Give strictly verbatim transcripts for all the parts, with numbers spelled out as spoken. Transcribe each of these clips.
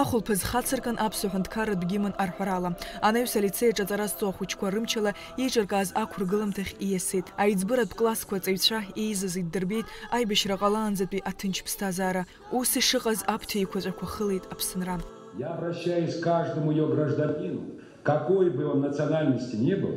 Ахәылԥаз хацыркын аԥсуа ҳәынҭқарратә гимн арҳәарала. Анаҩс алицеи аҿы аҵара зҵо ахәыҷқәа рымчала еиҿыркааз ақәыргыламҭахь ииасит. Аиҵбыратә классқәа аҵаҩцәа еизаз иддырбеит аибашьра ҟалаанӡатәи аҭынч ԥсҭазаара. Ус ишыҟаз аԥҭа еиқәаҵәақәа хылеит Аԥсынра. Я обращаюсь к каждому ее гражданину, какой бы он национальности не был,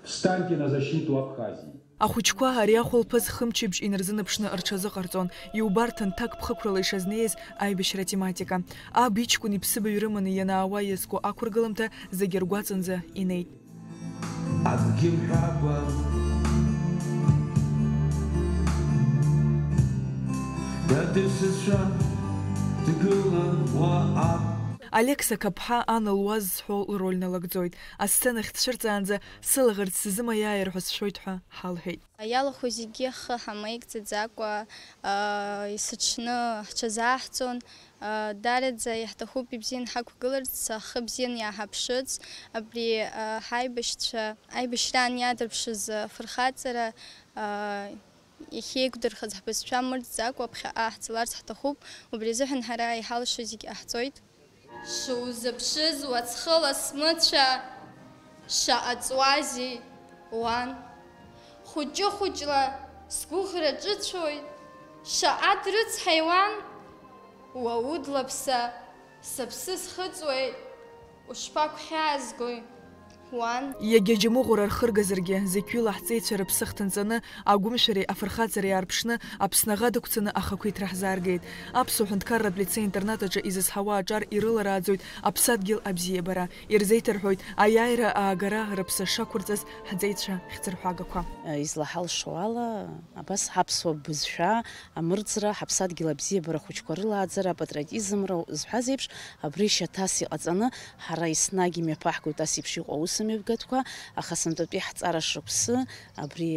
встаньте на защиту Абхазии. Ахәыҷқәа ари ахәылԥаз хымчыбжь инарзынаԥшны рҽазыҟарҵон, иубарҭан ҭакԥхықәрала ишазнеиз аибашьра тематика. Аб иҷкәын иԥсыбаҩ рыманы ианаауа иазку ақәыргыламҭа зегьы ргәаҵанӡа инеит. Акгьы мҳәакәа, дадысызшәа дгылан уа аб. Олег Сақаԥҳа ан луаз зҳәо лроль налагӡоит. Асценахь дцәырҵаанӡа сылаӷырӡ сзымаиааир ҳәа сшәоит ҳәа ҳалҳәеит. Иалахәу зегьы ҳхы ҳамеигӡаӡакәа, аа, есыҽны ҳҽазааҳҵон. Даараӡа иаҳҭахуп ибзианы ҳақәгыларц, ҳхы бзианы иааҳаԥшырц, абри, аа, ҳаибашьцәа аибашьраан иаадырԥшыз афырхаҵара, аа, иахьеиқәдырхаз ҳбызшәа мырӡӡакәа ԥхьаҟа ҳцаларц ҳҭахуп, убри азыҳәан ҳара иҳалшо зегьы ҟаҳҵоит. Шузыԥшыз уаҵхыла смыцәа шаҟа ҵуазеи, уан? Хәыҷы-хәыҷла сгәыӷра ҿыцәоит, шаҟа дрыцҳаиуан, уа удлаԥса, сыԥсы схыҵуеит, ушԥақәхьаазгои, уан? Иагьа џьамыӷәра рхыргазаргьы, зықьҩыла ҳҵеицәа рыԥсы ахҭынҵаны, агәымшәареи афырхаҵареи аарԥшны, Аԥсны аӷа дықәцаны ахақәиҭра ҳзааргеит. Аԥсуа ҳәынҭқарратә лицеи-интернат аҿы изызҳауа аҿар ирыларааӡоит аԥсадгьыл абзиабара. Ирзеиҭарҳәоит аиааира аагара рыԥсы шақәырҵаз ҳҵеицәа хьӡырҳәагақәа. Излаҳалшо ала, абас ҳаԥсуа бызшәа амырӡра, ҳаԥсадгьыл абзиабара ахәыҷқәа рылааӡара, апатриотизмра зҳәаз еиԥш, абри шьаҭас иҟаҵаны, ҳара еснагь имҩаԥаҳгоит ас еиԥш иҟоу аусмҩаԥгатәқәа, аха сынтәатәи ҳҵара шықәсы абри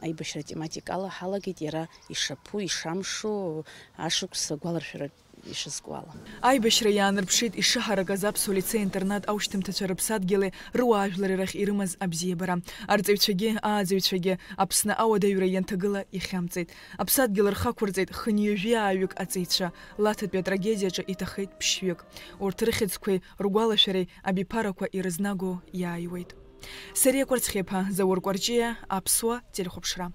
аибашьра тематикала ҳалагеит, иара ишаԥу, ишамшу, ашықәс агәаларшәара ишазку ала. Аибашьра иаанарԥшит ишыҳаракыз аԥсуа лицеи-интернат аушьҭымҭацәа рыԥсадгьыли рыуаажәлари рахь ирымаз абзиабара. Арҵаҩцәагьы, ааӡаҩцәагьы Аԥсны ауадаҩра ианҭагыла ихьамҵит. Аԥсадгьыл рхы ақәырҵеит хынҩажәи ааҩык аҵеицәа. Лаҭатәи атрагедиаҿы иҭахеит ԥшьҩык. Урҭ рыхьӡқәеи ргәалашәареи абиԥарақәа ирызнаго иааиуеит. Сариа Кәарцхиаԥа, Заур Кәарҷиа, Аԥсуа телехәаԥшра.